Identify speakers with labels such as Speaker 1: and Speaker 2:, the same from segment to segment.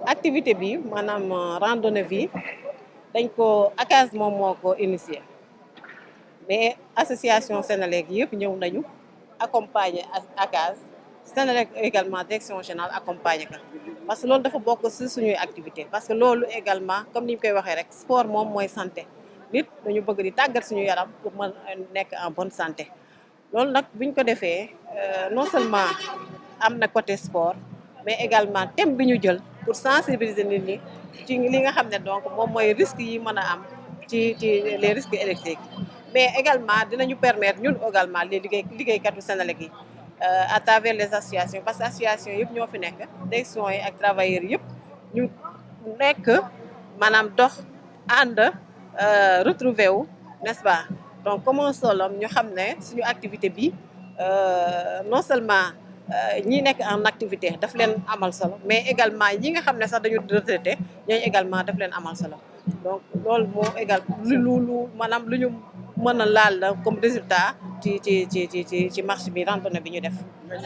Speaker 1: activité bi maanaam randonnée bi dañ ko ACAS moom moo ko initié mais association Sénélec yëpp ñëw nañu accompagner ACAS Sénélec également direction générale accompagner ka parce que loolu dafa bokk ci suñuy activité parce que loolu également comme ni ñu koy waxee rek sport moom mooy santé nit dañu bëgg di tàggat suñu yaram pour mën nekk en bonne santé loolu nag biñ ko defee non seulement am na côté sport mais également thème bi ñu jël pour sensibiliser nit ñi ci li nga xam ne donc moom mooy risques yi mën a am ci les risques électriques mais également dinañu permettre ñun également les liggéeykatu Sénélec yi à travers les associations parce que association yëpp ñoo fi nekk direction yi ak travailleurs yëpp ñu nekk maanaam dox ànd retrouver wu n'est-ce pas donc comme un seul homme ñu xam ne suñu activité bi non seulement ñi nekk en activité daf leen amal solo mais également ñi nga xam ne sax dañu retraité ñooñu également daf leen amal solo donc loolu moo égal lu maanaam lu ñu mën a laal la comme résultat ci marche bi randonnée bi ñu def.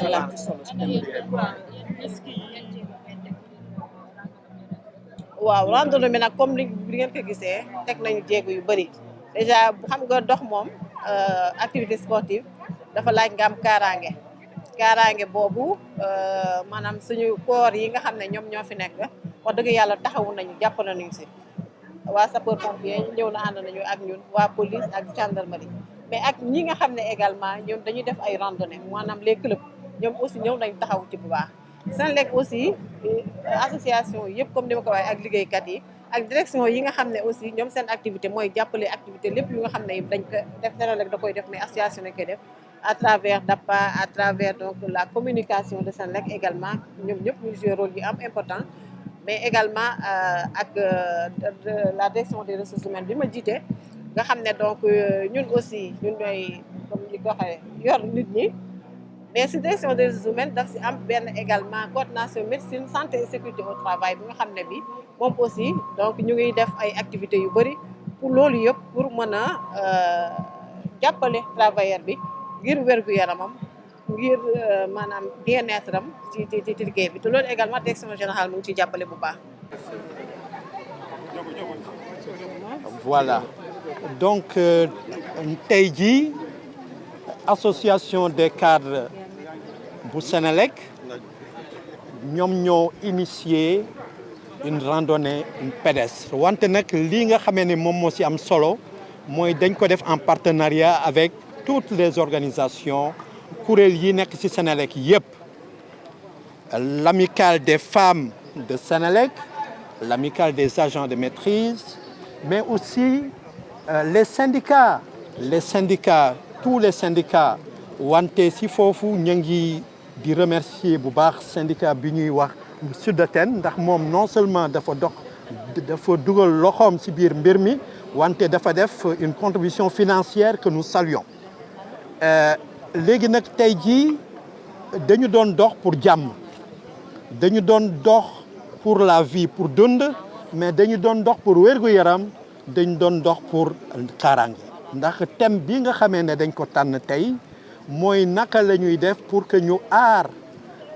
Speaker 1: voilà. waaw randonnée bi nag comme li ngeen ko gisee teg nañu jéego yu bëri déjà xam nga dox moom activité sportive dafa laaj nga am kaaraange boobu maanaam suñu koor yi nga xam ne ñoom ñoo fi nekk wax dëgg yàlla taxawu nañu jàpp nañu si waa sapeur pompier ñëw na ànd nañu ak ñun waa police ak gendarmerie mais ak ñi nga xam ne également ñoom dañuy def ay randonnée maanaam les clubs ñoom aussi ñëw nañ taxaw ci bu baax Sénélec aussi association yëpp comme ni ma ko waxee ak liggéeykat yi ak direction yi nga xam ne aussi ñoom seen activité mooy jàppale activité lépp yu nga xam ne dañ ko def Sénélec da koy def mais association dañ koy def à travers DAPA à travers donc la communication de Sénélec également ñoom ñëpp ñu jouer rôle yu am important mais également ak la direction des ressources humaines bi ma jiite nga xam ne donc ñun aussi ñun ñooy comme ni ko waxee yor nit ñi mais si direction des ressources humaines daf si am benn également coordination médecine santé et sécurité au travail bi nga xam ne bi moom aussi donc ñu ngi def ay activités yu bëri pour loolu yëpp pour mën a jàppale travailleur bi ngir wér-gu-yaramam ngir maanaam bien-être am ci liggéey bi te loolu également direction générale mu ngi ciy jàppale bu baax.
Speaker 2: Voilà donc tey jii association des cadres bu Sénélec ñoom ñoo initié une randonnée pédestre wante nag lii nga xamee ne moom moo ci am solo mooy dañ ko def en partenariat avec toutes les organisations kuréel yi nekk ci Sénélec yëpp l'amicale des femmes de Sénélec l'amicale des agents de maîtrise mais aussi les syndicats tous les syndicats wante si foofu ñu ngi di remercier bu baax syndicat bi ñuy wax Sudaten ndax moom non seulement dafa dugal loxoom si biir mbir mi wante dafa def une contribution financière que nous saluons léegi nag tey jii dañu doon dox pour jàmm dañu doon dox pour la vie pour dund mais dañu doon dox pour wér-gu-yaram dañu doon dox pour kaaraange ndax thème bi nga xamee ne dañ ko tànn tey mooy naka la ñuy def pour que ñu aar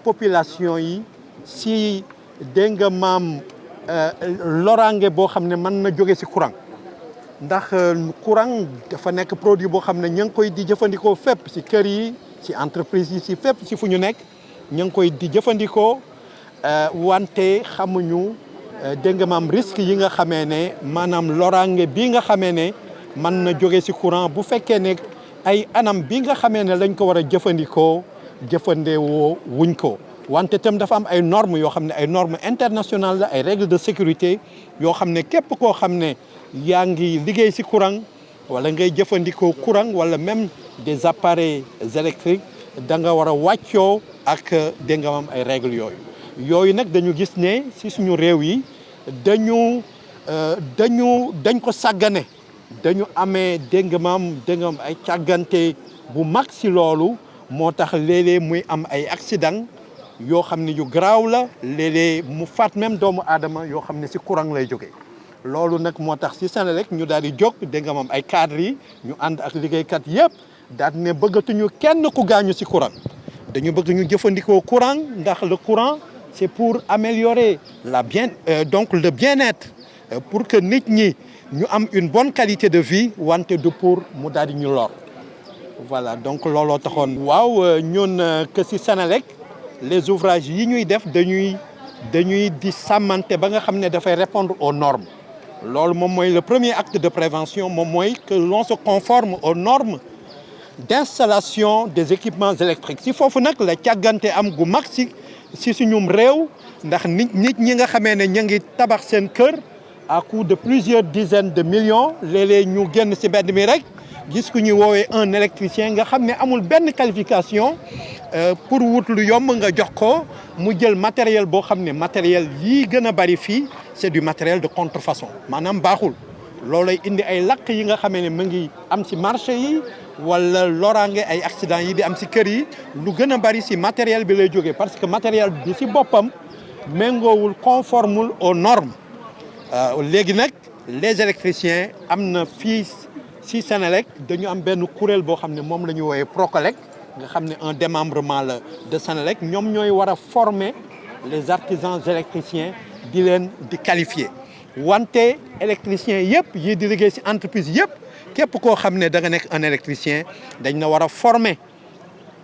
Speaker 2: population yi si dégg nga maam loraange boo xam ne mën na jóge si courant ndax courant dafa nekk produit boo xam ne ñu ngi koy di jëfandikoo fépp si kër yi si entreprise yi si fépp si fu ñu nekk ñu ngi koy di jëfandikoo wante xamuñu dégg nga maam risque yi nga xamee ne maanaam loraange bii nga xamee ne mën na jóge si courant bu fekkee ne ay anam bi nga xamee ne lañ ko war a jëfandikoo jëfandewoo wuñ ko wante tam dafa am ay normes yoo xam ne ay normes internationales la ay règles de sécurité yoo xam ne képp koo xam ne yaa ngi liggéey si courant wala ngay jëfandikoo courant wala même des appareils électriques da nga war a wàccoo ak dégg nga am ay règles yooyu nag dañu gis ne si suñu réew yi dañ ko sàggane dañu amee dégg nga maam ay càggante bu mag si loolu moo tax léeg-léeg muy am ay accident yoo xam ne yu garaaw la léeg-léeg mu faat même doomu aadama yoo xam ne si courant lay jógee loolu nag moo tax si Sénélec ñu daal di jóg dégg nga maam ay cadres yi ñu ànd ak liggéeykat yëpp daal ne bëggatuñu kenn ku gaañu si courant dañu bëgg ñu jëfandikoo courant ndax le courant c'est pour améliorer donc le bien-être pour que nit ñi ñu am une bonne qualité de vie wante du pour mu daal di ñu lor voilà donc looloo taxoon. waaw ñun que ci Senelec les ouvrages yi ñuy def dañuy di sàmmante ba nga xam ne dafay répondre aux normes loolu moom mooy le premier acte de prévention moom mooy que l'on se conforme aux normes d'installation des équipements électriques si foofu nag la càggante am gu mag si suñum réew ndax nit ñi nga xamee ne ñu ngi tabax seen kër à coût de plusieurs dizaines de millions léeg-léeg ñu génn si mbedd mi rek gis ku ñu woowee un électricien nga xam ne amul benn qualification pour wut lu yomb nga jox ko mu jël matériel boo xam ne matériel yii gën a bari fii c'est du matériel de contrefaçon maanaam baaxul loolay indi ay lakk yi nga xamee ne mu ngi am si marché yi wala loraange ay accident yi di am si kër yi lu gën a bari si matériel bi lay jógee parce que matériel bi si boppam méngoowul conformul aux normes léegi nag les électriciens am na fii si Senelec dañu am benn kuréel boo xam ne moom la ñu wooyee Procolec nga xam ne un démembrement la de Senelec ñoom ñooy war a former les artisans électriciens di leen di qualifier wante électricien yëpp yi di liggéey si entreprise yëpp képp koo xam ne da nga nekk un électricien dañ la war a former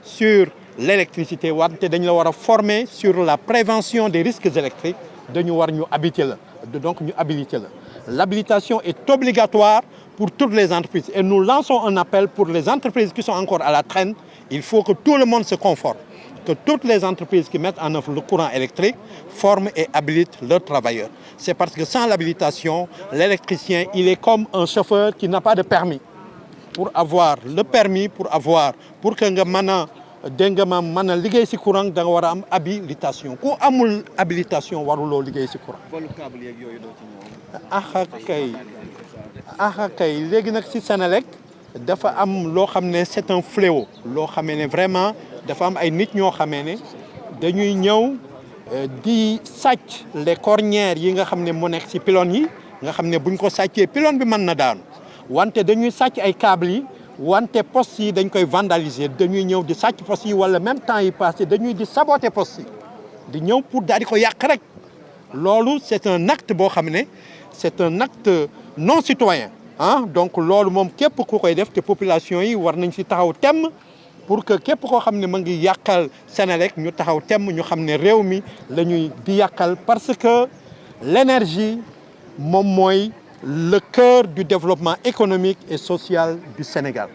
Speaker 2: sur l'électricité wante dañ la war a former sur la prévention des risques électriques dañu war ñu habiliter la donc ñu habiliter la l'habilitation est obligatoire pour toutes les entreprises et nous lançons un appel pour les entreprises qui sont encore à la traîne. Il faut que tout le monde se conforme, que toutes les entreprises qui mettent en œuvre le courant électrique forment et habilitent leurs travailleurs. C'est parce que sans l'habilitation, l'électricien, il est comme un chauffeur qui n'a pas de permis. Pour avoir le permis, pour que nga mën a liggéey ci courant da nga war a am habilitation ku amul habilitation waruloo liggéey ci courant.
Speaker 3: wàllu câble yeeg yooyu doo ci ñëw.
Speaker 2: kay léegi nag ci Senelec dafa am loo xam ne c'est un fléau loo xamee ne vraiment dafa am ay nit ñoo xamee ne dañuy ñëw di sàcc les cornières yi nga xam ne mu nekk ci pylônes yi nga xam ne buñ ko sàccee pylône bi mën na daanu wante dañuy sàcc ay câbles yi wante postes yi dañ koy vandaliser dañuy ñëw di sàcc postes yi wala même temps yi passé dañuy di saboter postes yi di ñëw pour daal di ko yàq rek loolu c'est un acte boo xam ne c'est un acte non citoyen donc loolu moom képp ku koy def te population yi war nañ ci taxaw temm pour que képp koo xam ne ma ngi yàqal Senelec ñu taxaw temm ñu xam ne réew mi la ñuy di yàqal parce que l'énergie moom mooy le cœur du développement économique et social du Sénégal.